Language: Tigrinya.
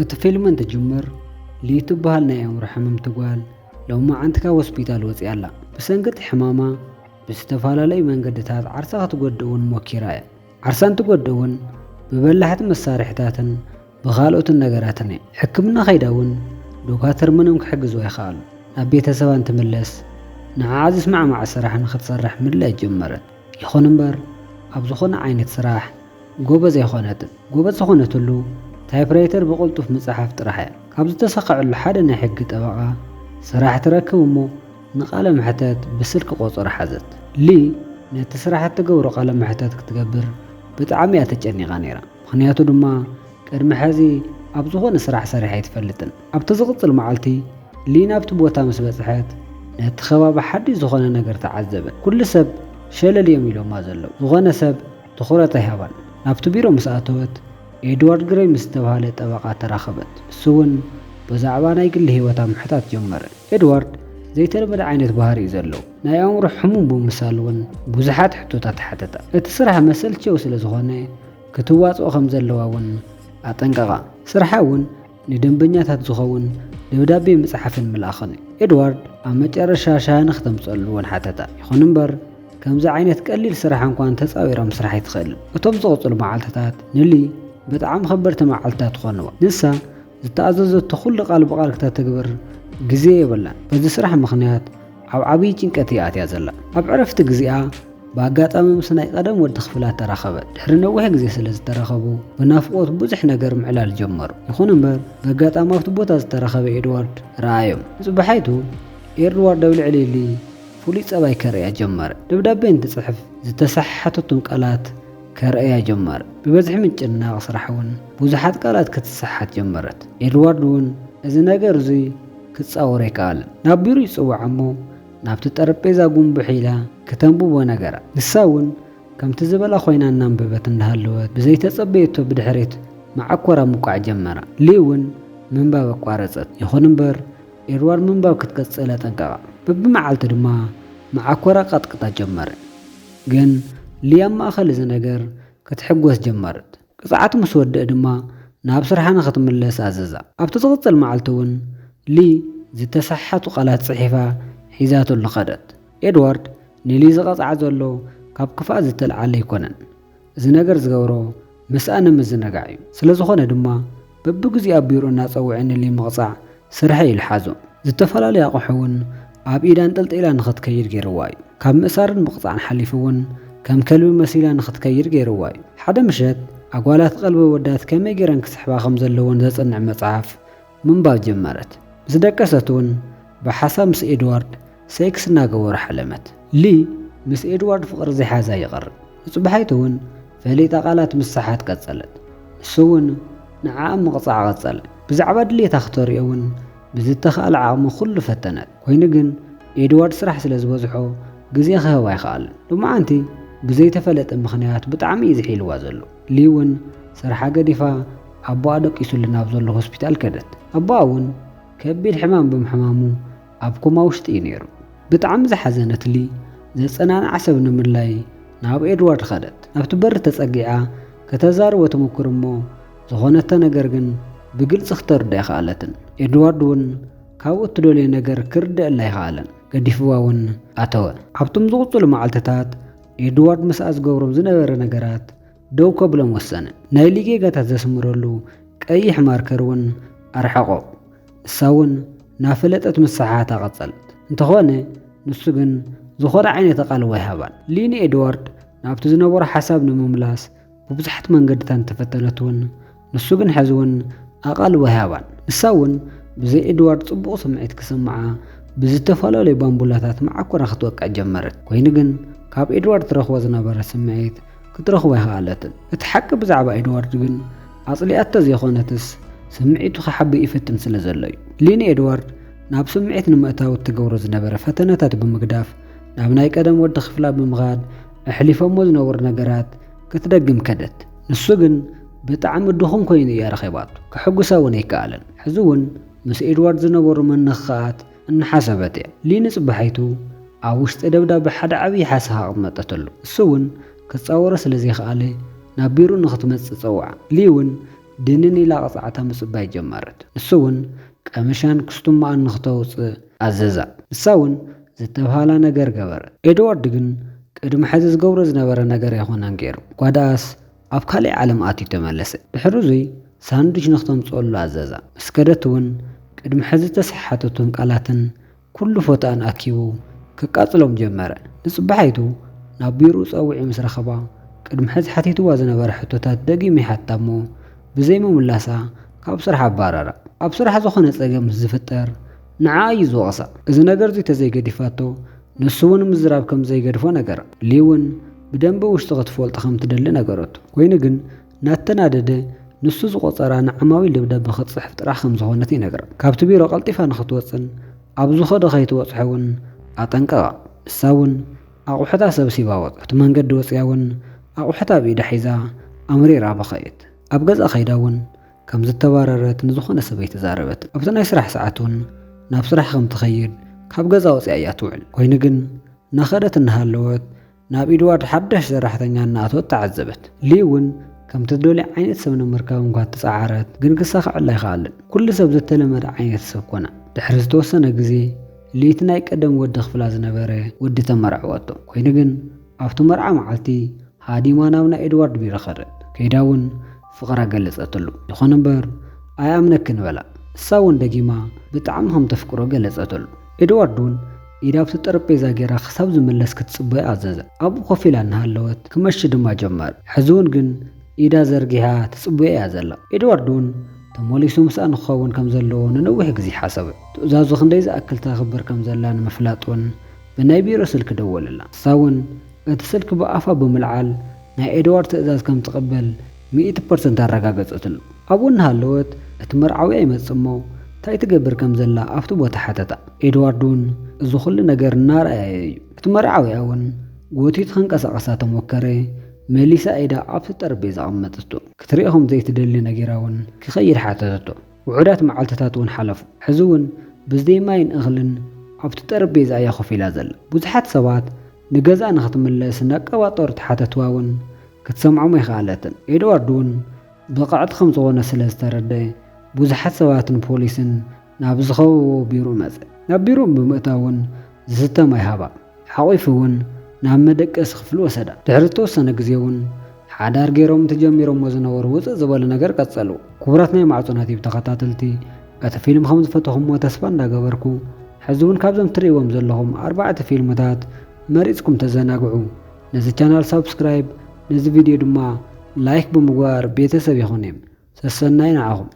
እቲ ፊልም እንትጅምር፣ ሊ ትበሃል ናይ ኣእምሮ ሕምምቲ ጓል ሎማዓንቲ ካብ ሆስፒታል ወፂኣ ኣላ። ብሰንኪ እቲ ሕማማ ብዝተፈላለዩ መንገድታት ዓርሳ ክትጎድእ እውን ሞኪራ እያ። ዓርሳ እንትጎድእ እውን ብበላሕቲ መሳርሕታትን ብኻልኦትን ነገራትን እያ። ሕክምና ከይዳ እውን ዶካተር ምንም ክሕግዝዋ ይኸኣሉ። ናብ ቤተሰባ እንትምለስ ንዓኣ ዝስማዕማዕ ስራሕ ንክትሰርሕ ምድላይ ጀመረት። ይኹን እምበር ኣብ ዝኾነ ዓይነት ስራሕ ጎበዝ ኣይኾነትን። ጎበዝ ዝኾነትሉ ታይፕራይተር ብቕልጡፍ ምጽሓፍ ጥራሕ እያ። ካብ ዝተሰኽዐሉ ሓደ ናይ ሕጊ ጠበቓ ስራሕ ትረክብ እሞ ንቓለ መሕተት ብስልኪ ቆጸሮ ሓዘት። ሊ ነቲ ስራሕ እትገብሮ ቃለ መሕተት ክትገብር ብጣዕሚ እያ ተጨኒቓ ነይራ። ምኽንያቱ ድማ ቅድሚ ሕዚ ኣብ ዝኾነ ስራሕ ሰሪሓ ኣይትፈልጥን። ኣብቲ ዝቕጽል መዓልቲ ሊ ናብቲ ቦታ ምስ በጽሐት ነቲ ከባቢ ሓድሽ ዝኾነ ነገር ተዓዘበት። ኩሉ ሰብ ሸለል እዮም ኢሎማ ዘለዉ። ዝኾነ ሰብ ትኹረት ኣይሃባን። ናብቲ ቢሮ ምስ ኣተወት ኤድዋርድ ግረይ ምስ ዝተባህለ ጠበቓ ተራኸበት። እሱ እውን ብዛዕባ ናይ ግሊ ህይወታ ምሕታት ጀመረ። ኤድዋርድ ዘይተለመደ ዓይነት ባህሪ እዩ ዘለዎ። ናይ ኣእምሮ ሕሙም ብምምሳል እውን ብዙሓት ሕቶታት ሓተታ። እቲ ስራሕ መሰልቸው ስለ ዝኾነ ክትዋፅኦ ከም ዘለዋ እውን ኣጠንቀቓ። ስርሓ እውን ንደንበኛታት ዝኸውን ደብዳቤ ምጽሓፍን ምልኣኽን እዩ። ኤድዋርድ ኣብ መጨረሻ ሻሂ ንክተምፀሉ እውን ሓተታ። ይኹን እምበር ከምዚ ዓይነት ቀሊል ስራሕ እንኳን ተፃዊራ ምስራሕ ኣይትኽእልን። እቶም ዝቕፅሉ መዓልትታት ንሊ ብጣዕሚ ከበድቲ መዓልትታት ኾንዋ። ንሳ ዝተኣዘዘቶ ኩሉ ቃል ብቓል ክተትግብር ግዜ የብላን። በዚ ስራሕ ምኽንያት ኣብ ዓብዪ ጭንቀት እያ ኣትያ ዘላ። ኣብ ዕረፍቲ ግዜኣ ብኣጋጣሚ ምስ ናይ ቀደም ወዲ ክፍላ ተራኸበት። ድሕሪ ነዊሕ ግዜ ስለ ዝተራኸቡ ብናፍቖት ብዙሕ ነገር ምዕላል ጀመሩ። ይኹን እምበር ብኣጋጣሚ ኣብቲ ቦታ ዝተራኸበ ኤድዋርድ ረኣዮም። ንጽባሒቱ ኤድዋርድ ኣብ ልዕሊ ሊ ፍሉይ ጸባይ ከርእያ ጀመረ። ደብዳቤ እንትጽሕፍ ዝተሰሓሓተቶም ቃላት ከርእያ ጀመረ። ብበዝሒ ምጭንናቕ ስራሕ እውን ብዙሓት ቃላት ክትሰሓት ጀመረት። ኤድዋርድ እውን እዚ ነገር እዚ ክጻወሮ ኣይከኣለን። ናብ ቢሮ ይጽውዓ እሞ ናብቲ ጠረጴዛ ጉንብሕ ኢላ ክተንብቦ ነገራ። ንሳ እውን ከምቲ ዝበላ ኮይና እናንበበት እንዳሃለወት ብዘይተጸበየቶ ብድሕሪት መዓኮራ ምውቃዕ ጀመራ። ሊ እውን ምንባብ ኣቋረጸት። ይኹን እምበር ኤድዋርድ ምንባብ ክትቀጽል ኣጠንቀቓ። በብመዓልቲ ድማ መዓኮራ ቀጥቅጣ ጀመረ። ግን ሊ ኣብ ማእከል እዚ ነገር ክትሕጎስ ጀመረት። ቅጽዓት ምስ ወደአ ድማ ናብ ስርሓ ንኽትምለስ ኣዘዛ። ኣብቲ ዝቕጽል መዓልቲ እውን ሊ ዝተሰሓሓቱ ቃላት ጽሒፋ ሒዛትሉ ኸደት። ኤድዋርድ ንሊ ዝቐጽዓ ዘሎ ካብ ክፍኣት ዝተልዓለ ኣይኮነን። እዚ ነገር ዝገብሮ ምስኣ ንምዝንጋዕ እዩ። ስለ ዝኾነ ድማ በብግዚኡ ኣብ ቢሮ እናጸውዐ ንሊ ምቕጻዕ ስርሐይ ኢሉ ሓዞ። ዝተፈላለዩ ኣቑሑ እውን ኣብ ኢዳ ኣንጠልጢላ ንኽትከይድ ገይርዋ እዩ። ካብ ምእሳርን ምቕጻዕን ሓሊፉ እውን ከም ከልቢ መሲላ ንኽትከይድ ገይርዋ እዩ። ሓደ ምሸት ኣጓላት ቀልቢ ወዳት ከመይ ገይረን ክስሕባ ከም ዘለወን ዘጽንዕ መጽሓፍ ምንባብ ጀመረት። ምስ ደቀሰት እውን ብሓሳብ ምስ ኤድዋርድ ሴክስ እናገበሩ ሓለመት። ሊ ምስ ኤድዋርድ ፍቕሪ ዘይሓዛ ይቐርብ። ንጽባሒቱ እውን ፈሊጣ ቃላት ምስሓት ቀጸለት። ንሱ እውን ንዓኣ ምቕጻዕ ቀጸለ። ብዛዕባ ድሌታ ክተርእዮ እውን ብዝተኻእለ ዓቕሚ ኩሉ ፈተነት። ኮይኑ ግን ኤድዋርድ ስራሕ ስለ ዝበዝሖ ግዜ ክህባ ኣይኸኣለን። ሎማዓንቲ ብዘይተፈለጠ ምኽንያት ብጣዕሚ እዩ ዝሒልዋ ዘሎ። ሊ እውን ስርሓ ገዲፋ ኣቦኣ ደቂሱሉ ናብ ዘሎ ሆስፒታል ከደት። ኣቦኣ እውን ከቢድ ሕማም ብምሕማሙ ኣብ ኮማ ውሽጢ እዩ ነይሩ። ብጣዕሚ ዝሓዘነት ሊ ዘጸናንዓ ሰብ ንምድላይ ናብ ኤድዋርድ ኸደት። ናብቲ በሪ ተጸጊዓ ከተዛርቦ ትምኩር እሞ ዝኾነቶ ነገር ግን ብግልጺ ክተርድኦ ኣይኸኣለትን። ኤድዋርድ እውን ካብኡ እትደልዮ ነገር ክርድአላ ኣይኸኣለን። ገዲፍዋ እውን ኣተወ። ኣብቶም ዝቕጽሉ መዓልትታት ኤድዋርድ ምስኣ ዝገብሮም ዝነበረ ነገራት ደው ከብሎም ወሰነ። ናይ ሊ ጌጋታት ዘስምረሉ ቀይሕ ማርከር እውን ኣርሐቖ። ንሳ እውን ናፈለጠት ምስሓታ ቀጸለት። እንተኾነ ንሱ ግን ዝኾነ ዓይነት ኣቓልቦ ኣይሃባን። ሊ ንኤድዋርድ ናብቲ ዝነበሮ ሓሳብ ንምምላስ ብብዙሓት መንገድታት እንተፈተነት እውን ንሱ ግን ሕዚ እውን ኣቓልቦ ኣይሃባን። ንሳ እውን ብዘይ ኤድዋርድ ጽቡቕ ስምዒት ክስምዓ ብዝተፈላለዩ ባምቡላታት መዓኮራ ክትወቅዕ ጀመረት። ኮይኑ ግን ካብ ኤድዋርድ ትረኽቦ ዝነበረ ስምዒት ክትረኽቦ ኣይኸኣለትን። እቲ ሓቂ ብዛዕባ ኤድዋርድ ግን ኣጽሊኣቶ ዘይኮነትስ ስምዒቱ ክሓቢ ይፍትን ስለ ዘሎ እዩ። ሊ ንኤድዋርድ ናብ ስምዒት ንምእታው እትገብሮ ዝነበረ ፈተነታት ብምግዳፍ ናብ ናይ ቀደም ወዲ ክፍላ ብምኻድ ኣሕሊፎሞ ዝነበሩ ነገራት ክትደግም ከደት። ንሱ ግን ብጣዕሚ ድኹም ኮይኑ እያ ረኺባቶ። ከሕጉሳ እውን ኣይከኣለን። ሕዚ እውን ምስ ኤድዋርድ ዝነበሩ ምንኽኻኣት እናሓሰበት እያ። ሊ ንጽባሒቱ ኣብ ውሽጢ ደብዳቤ ሓደ ዓብዪ ሓሳኻ ኣቐመጠትሉ። እሱ እውን ክጻወሮ ስለ ዘይከኣለ ናብ ቢሮ ንኽትመጽእ ጸውዓ። ሊ እውን ድንን ኢላ ቅጽዓታ ምጽባይ ጀመረት። ንሱ እውን ቀምሻን ክስቱማኣን ንኽተውጽእ ኣዘዛ። ንሳ እውን ዝተብሃላ ነገር ገበረት። ኤድዋርድ ግን ቅድሚ ሕዚ ዝገብሮ ዝነበረ ነገር ኣይኮነን ገይሩ። ጓዳኣስ ኣብ ካልእ ዓለም ኣትዩ ተመለሰ። ድሕሪ እዙይ ሳንዱች ንኽተምጽኦሉ ኣዘዛ። ምስ ከደት እውን ቅድሚ ሕዚ ዝተሰሓሓተቶም ቃላትን ኩሉ ፎቶኣን ኣኪቡ ከቃጽሎም ጀመረ። ንጽባሓይቱ ናብ ቢሮኡ ጸዊዑ ምስ ረኸባ፣ ቅድሚ ሕዚ ሓቲትዋ ዝነበረ ሕቶታት ደጊሙ ይሓታ እሞ፣ ብዘይምምላሳ ካብ ስራሕ ኣባረራ። ኣብ ስራሕ ዝኾነ ጸገም ምስ ዝፍጠር ንዓ እዩ ዝወቕሳ። እዚ ነገር እዚ ተዘይገዲፋቶ፣ ንሱ እውን ምዝራብ ከም ዘይገድፎ ነገራ። ሊ እውን ብደንቢ ውሽጢ ክትፈልጦ ከም ትደሊ ነገረቱ። ኮይኑ ግን እናተናደደ ንሱ ዝቆጸራ ንዓማዊል ደብዳበ ክትጽሕፍ ጥራሕ ከም ዝኾነት ይነግራ። ካብቲ ቢሮ ቀልጢፋ ንኽትወጽን ኣብ ዝኸዶ ከይትበጽሖ እውን ኣጠንቀቓ። ንሳ እውን ኣቑሑታ ሰብሲባ ወጸት። እቲ መንገዲ ወጺኣ እውን ኣቑሑታ ኣብ ኢዳ ሒዛ ኣምሪራ በኸየት። ኣብ ገዛ ከይዳ እውን ከም ዝተባረረት ንዝኾነ ሰብ ኣይተዛረበትን። ኣብቲ ናይ ስራሕ ሰዓት እውን ናብ ስራሕ ከም ትኸይድ ካብ ገዛ ወጺኣ እያ ትውዕል። ኮይኑ ግን እናኸደት እናሃለወት ናብ ኤድዋርድ ሓዳሽ ሰራሕተኛ እናኣተወት ተዓዘበት። ሊ እውን ከምቲ ትደልዮ ዓይነት ሰብ ንምርካብ እንኳ ተጻዓረት፣ ግን ክሳኸዐላ ኣይከኣለን። ኩሉ ሰብ ዝተለመደ ዓይነት ሰብ ኮነ። ድሕሪ ዝተወሰነ ግዜ ሊ እቲ ናይ ቀደም ወዲ ክፍላ ዝነበረ ወዲ ተመርዐወቶ። ኮይኑ ግን ኣብቲ መርዓ መዓልቲ ሃዲማ ናብ ናይ ኤድዋርድ ቢሮ ከደት። ከይዳ እውን ፍቕራ ገለጸትሉ። ይኹን እምበር ኣይኣምነክን በላ። እሳ እውን ደጊማ ብጣዕሚ ከም ተፍቅሮ ገለጸትሉ። ኤድዋርድ እውን ኢዳ ኣብቲ ጠረጴዛ ገይራ ክሳብ ዝምለስ ክትጽበዮ ኣዘዘ። ኣብኡ ኮፍ ኢላ እናሃለወት ክመሺ ድማ ጀመረ። ሕዚ እውን ግን ኢዳ ዘርጊሓ ትጽበዮ እያ ዘላ። ኤድዋርድ እውን ተመሊሱ ምስኣ ንክኸውን ከም ዘለዎ ንነዊሕ ግዜ ሓሰበ። ትእዛዙ ክንደይ ዝኣክል ተኽብር ከም ዘላ ንምፍላጥ እውን ብናይ ቢሮ ስልኪ ደወለላ። ንሳ እውን እቲ ስልኪ ብኣፋ ብምልዓል ናይ ኤድዋርድ ትእዛዝ ከም ትቕበል ሚእቲ ፐርሰንት ኣረጋገጸትሉ። ኣብኡ እናሃለወት እቲ መርዓዊ ኣይመጽእ እሞ እንታይ ትገብር ከም ዘላ ኣብቲ ቦታ ሓተታ። ኤድዋርድ እውን እዚ ኩሉ ነገር እናረኣየ እዩ። እቲ መርዓዊያ እውን ጎቲቱ ክንቀሳቐሳ ተሞከረ፣ መሊሳ ኢዳ ኣብቲ ጠረጴዛ ኣቐመጠቶ። ክትሪኦ ከም ዘይትደሊ ነጊራ እውን ክኸይድ ሓተተቶ። ውሑዳት መዓልትታት እውን ሓለፉ። ሕዚ እውን ብዘይ ማይን እኽልን ኣብቲ ጠረጴዛ እያ ኮፍ ኢላ ዘላ። ብዙሓት ሰባት ንገዝኣ ንኽትምለስ እናቀባጠሩ ተሓተትዋ እውን ክትሰምዖም ኣይከኣለትን። ኤድዋርድ እውን ብቕዕቲ ከም ዝኾነ ስለ ዝተረደአ ብዙሓት ሰባትን ፖሊስን ናብ ዝኸበብዎ ቢሮኡ መጸ። ናብ ቢሮኡ ብምእታው እውን ዝስተ ማይ ሃባ። ሓቒፉ እውን ናብ መደቀሲ ክፍሉ ወሰዳ። ድሕሪ ዝተወሰነ ግዜ እውን ሓዳር ገይሮም እቲ ጀሚሮሞ ዝነበሩ ውፅእ ዝበለ ነገር ቀጸሉ። ክቡራት ናይ ማዕጾ ናት ዩብ ተኸታተልቲ፣ እቲ ፊልም ከም ዝፈተኹምዎ ተስፋ እንዳገበርኩ፣ ሕዚ እውን ካብዞም ትርእይዎም ዘለኹም ኣርባዕተ ፊልምታት መሪጽኩም ተዘናግዑ። ነዚ ቻናል ሳብስክራይብ፣ ነዚ ቪድዮ ድማ ላይክ ብምግባር ቤተሰብ ይኹን። ሰሰናይ ንዓኹም።